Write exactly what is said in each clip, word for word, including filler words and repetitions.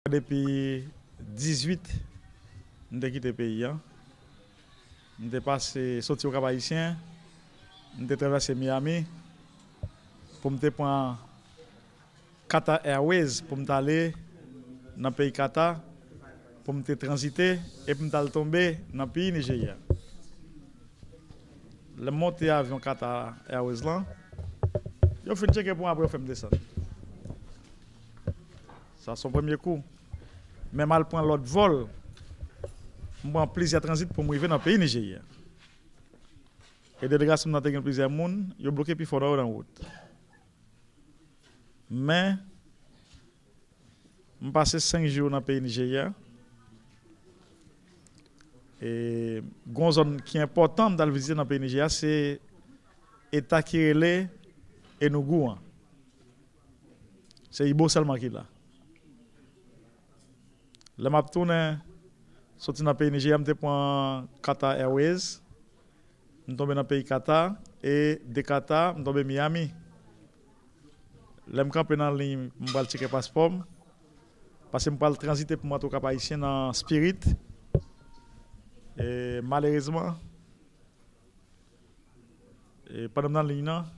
Depi dizuit, m te kite peyi a. M te pase, soti Okap Ayisyen, m te travèse Miami pou m te pran Qatar Airways pou m t ale nan peyi Kata, pou m te tranzite e pou m t al tonbe nan peyi Nijerya. Lè m monte avyon Qatar Airways lan, yo fin tcheke pou mwen, apre yo fè m desann. Sa se yon premye kou. Men m al pran lòt vòl. M pran plizyè tranzit pou m rive nan peyi Nijerya. E delegasyon m nan te gen plizyè moun, yo bloke pifò nan yo nan wout. Men, m pase senk jou nan peyi Nijerya. E gon zòn ki enpòtan m t al vizite nan peyi Nijerya, se eta ki rele Enugu an. Se Igbo sèlman ki la. Lè m ap tounen, soti nan peyi Nijerya, m te pran Qatar Airways. M tonbe nan peyi Kata, e de Kata, m tonbe Miami. Lè m kanpe nan liy, m pral tcheke paspò m, paske m pral tranzite pou m antre Okap Ayisyen nan Spirit. E malerezman, e pandan m nan liy nan,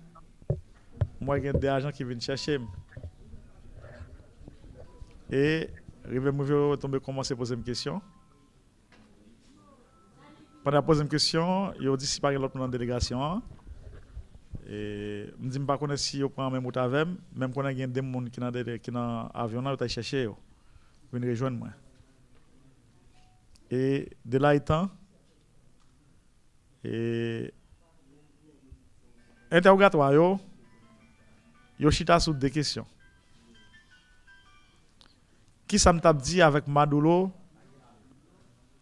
m wè gen de ajan ki vin chèche m. E rive m rive, yo tonbe kòmanse poze m kesyon. Pandan y ap poze m kesyon, yo di si pa gen lòt moun nan delegasyon an. E m di m pa konnen si yo pran menm wout avè m, men m konnen gen de moun ki nan dele-, ki nan avyon nan, yo t al chèche yo, vin rejwenn mwen. E de la etan, e entèwogatwa yo, yo chita sou de kesyon. Kisa m t ap di avèk Maduro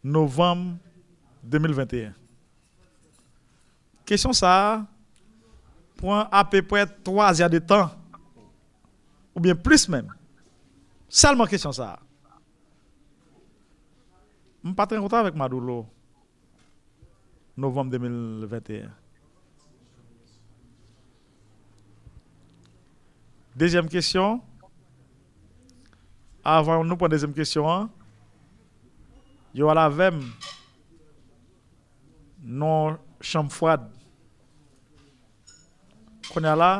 novanm de mil venteyen? Kesyon sa a pran apeprè twa zè de tan, oubyen plis menm. Sèlman kesyon sa a. M pa t rankontre avèk Maduro novanm de mil venteyen. Dezyèm kesyon, avan nou pran dezyèm kesyon an, yo al avè m nan yon chanm fwad. Kounye a la,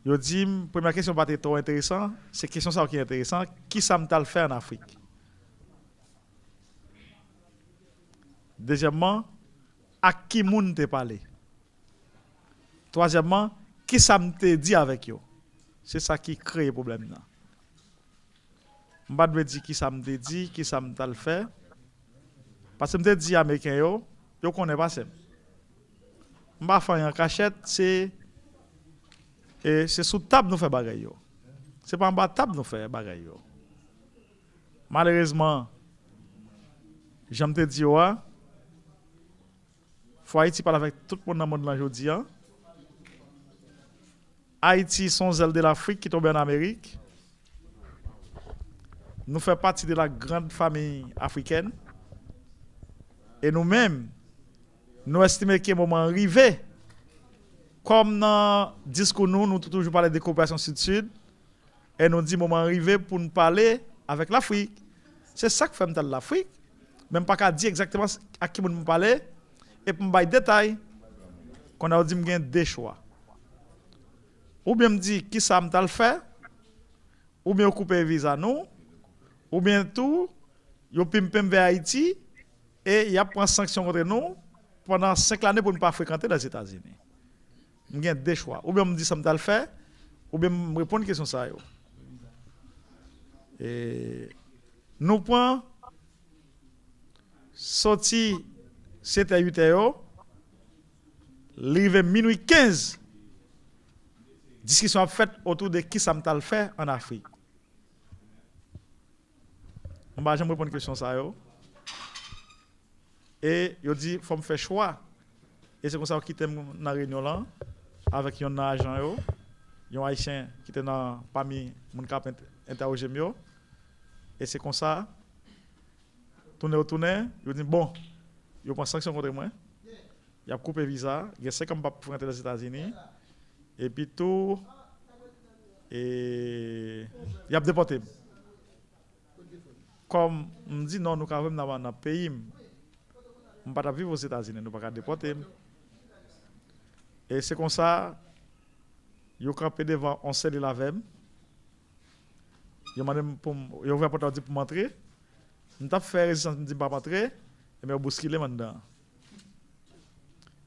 yo di m, premyè kesyon pa te twò enteresan, se kesyon sa yo ki enteresan, kisa m t al fè ann Afrik? Dezyèmman, ak ki moun m te pale? Twazyèmman, kisa m te di avèk yo? Se sa ki kreye pwoblèm nan. M pa t vle di kisa m te di, kisa m t al fè. Paske m te di Ameriken yo, yo konnen pase m. M pa fè anyen an kachèt, se, e, se sou tab nou fè bagay yo. Se pa anba tab nou fè bagay yo. Malerezman, jan m te di yo a, fò Ayiti pale avèk tout moun nan mond lan jodi a. Ayiti se yon zèl de Lafrik ki tonbe ann Amerik. Nou fè pati de la grande famille africaine. E nou menm, nou estime ke moman an rive. Kòm nan diskou nou, nou toujou pale de koperasyon Sid-Sid, e nou di moman an rive pou n pale avèk Lafrik. Se sa k fè m t al Lafrik, men m pa ka di egzakteman ak ki moun m pale, epi m bay detay. Kounye a yo di m gen de chwa. Oubyen m di kisa m t al fè, oubyen yo koupe viza nou, oubyen tou, yo pimpe m vè Ayiti, e y ap pran sanksyon kont nou pandan senk lane pou n pa frekante Lèzetazini. M gen de chwa. Oubyen m di sa m t al fè, oubyen m reponn kesyon sa yo. E nou pran soti sèt è, uit è yo, li rive minui kenz, diskisyon ap fèt otou de kisa m t al fè ann Afrik. M pa janm reponn kesyon sa yo. E yo di fò m fè chwa. E se konsa yo kite m nan reyinyon lan avèk yonn nan ajan yo, yon Ayisyen ki te nan pami moun k ap ent-, entèwoje m yo. E se konsa, tounen yo tounen, yo di m, bon, yo pran sanksyon kont mwen. Y ap koupe viza, gen senk an m p ap rantre Lèzetazini. Epi tou, e, y ap depòte m. kòm m di non, nou ka voye m nan, nan peyi m. M pa t ap viv Ozetazini, nou pa ka depòte m. E se konsa, yo kanpe devan yon selil avè m. Yo mande m pou m, yo ouvè pòt la, yo di pou m antre. M t ap fè rezistans, m di m p ap antre, ebyen yo bouskile m anndan.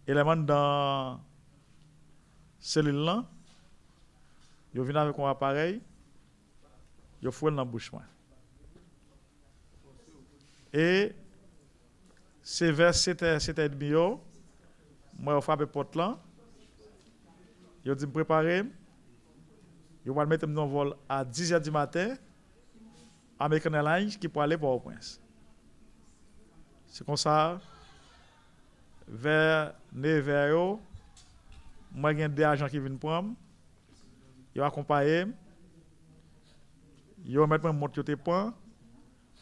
E lè m anndan selil lan, yo vin avèk yon aparèy, yo foure l nan bouch mwen. E se vè sèt è, sèt è edmi yo, m wè yo frape pòt lan. Yo di m prepare m. Yo pral mete m nan yon vòl a dis è di maten, American Airlines ki prale Pòtoprens. Se konsa, vè nèf è yo, m wè gen de ajan ki vin pran m. Yo akonpaye m. Yo remèt mwen mont yo te pran.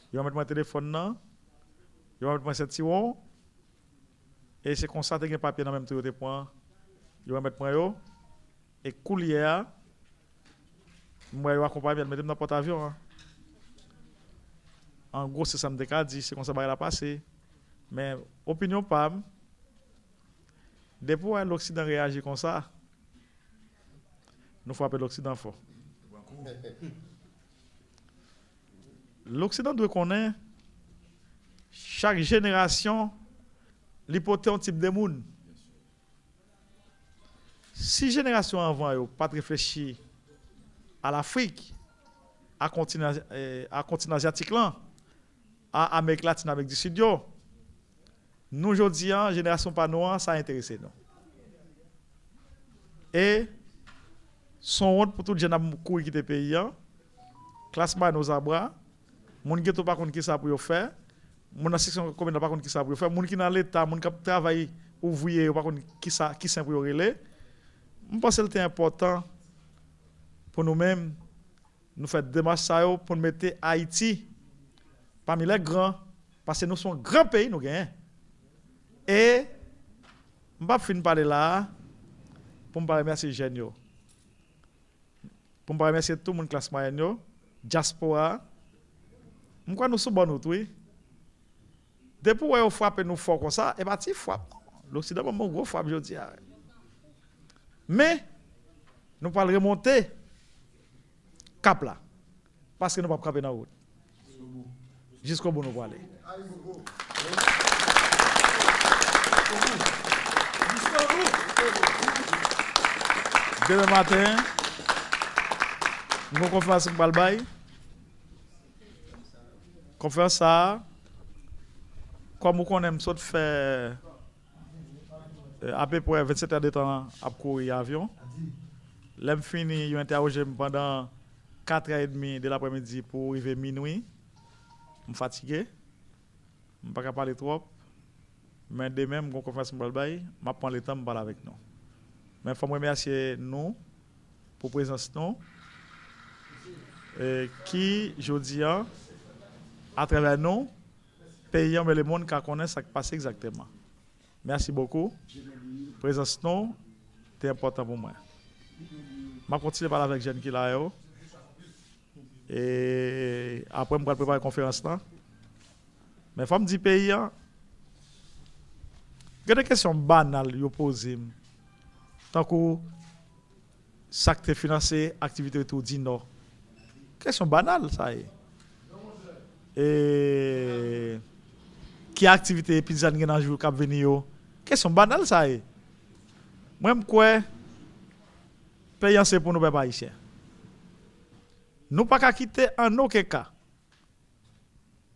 Yo remèt mwen telefòn nan. Yo remèt mwen sentiwon. E se konsa te gen papye nan men m tou yo te pran. Yo remèt mwen yo. E koulye a, m wè yo akonpaye m, y al mete m nan pòt avyon an. An gwo, se sa m te ka di, se konsa bagay la pase. Men, opinyon pa m, depi w wè Loksidan reyaji konsa, nou frape Loksidan fò. Loksidan dwe konnen, chak jenerasyon, li pote yon tip de moun. Si jenerasyon anvan yo pa t reflechi a Lafrik, a kontinan, eh, a kontinan azyatik lan, a Amerik Latin, Amerik di Sid yo, nou jodi a, jenerasyon pa nou an, sa enterese nou. E se yon wont pou tout jèn ap kouri kite peyi a, klas mwayèn ozabra, moun geto pa konn kisa pou yo fè, moun nan seksyon kominal pa konn kisa pou yo fè, moun ki nan Leta, moun k ap travay ouvriye, yo pa konn kisa, ki sen pou yo rele. M panse l te enpòtan pou nou menm, nou fè demach sa yo pou n mete Ayiti pami lè gran, paske nou se yon gran peyi nou genyen. E m p ap fin pale la a pou m pa remèsye jèn yo. Pou m pa remèsye tout moun klas mwayèn yo, dyaspora a. M kwè nou sou bòn wout, wi. Depi w wè yo frape nou fò konsa, e pa ti frap non. Loksidan ban m yon gwo frap jodi a. Men, nou pral remonte kap la. Paske nou p ap kanpe nan wout. Jiskobou nou prale. Demen maten, m gon konferans m pral bay. Konferans sa a, kòm ou konnen, m sot fè, eh, apeprè vennsèt è de tan ap kouri avyon. Lè m fini, yo entèwoje m pandan kat è edmi de laprèmidi pou rive minwi. M fatige. M pa ka pale twòp. Men demen, m gon konferans m pral bay, m ap pran letan m pale avèk nou. Men fò m remèsye nou pou prezans nou, e, ki, jodi a, atravè nou, peyi an, men lemonn ka konnen sa k pase egzakteman. Mèsi bokou. Prezans nou te enpòtan pou mwen. M ap kontinye pale avèk jèn ki la yo. E apre, m pral prepare konferans lan. Men fò m di peyi an, gen de kesyon banal yo poze m. Tankou, sa k te finanse aktivite Retour du Nord? Kesyon banal sa ye. E ki aktivite Pizann gen nan jou k ap vini yo? Kesyon banal sa ye. Mwen, m kwè peyi an se pou nou, pèp ayisyen. Nou pa ka kite an okenn ka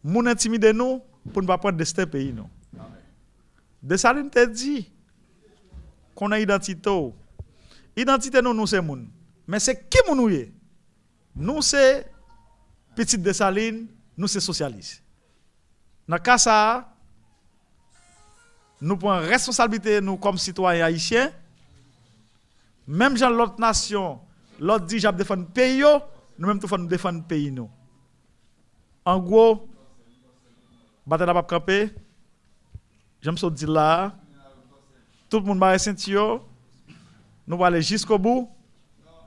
moun entimide nou pou n pa pran desten peyi nou. Desalin te di, konnen idantite w. Idantite nou, nou se moun. Men se ki moun ou ye? Nou se pitit Desalin, nou se sosyalis. Nan ka sa a, nou pran responsablite nou kòm sitwayen ayisyen. Menm jan lòt nasyon, lòt dirijan ap defann peyi yo, nou menm tou fò nou defann peyi nou. An gwo, batay la p ap kanpe. Jan m sot di l la a, tout moun mare senti yo, nou prale jiskobou,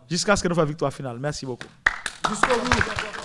jiskaske nou fè viktwa final. Mèsi bokou. Jiskobou.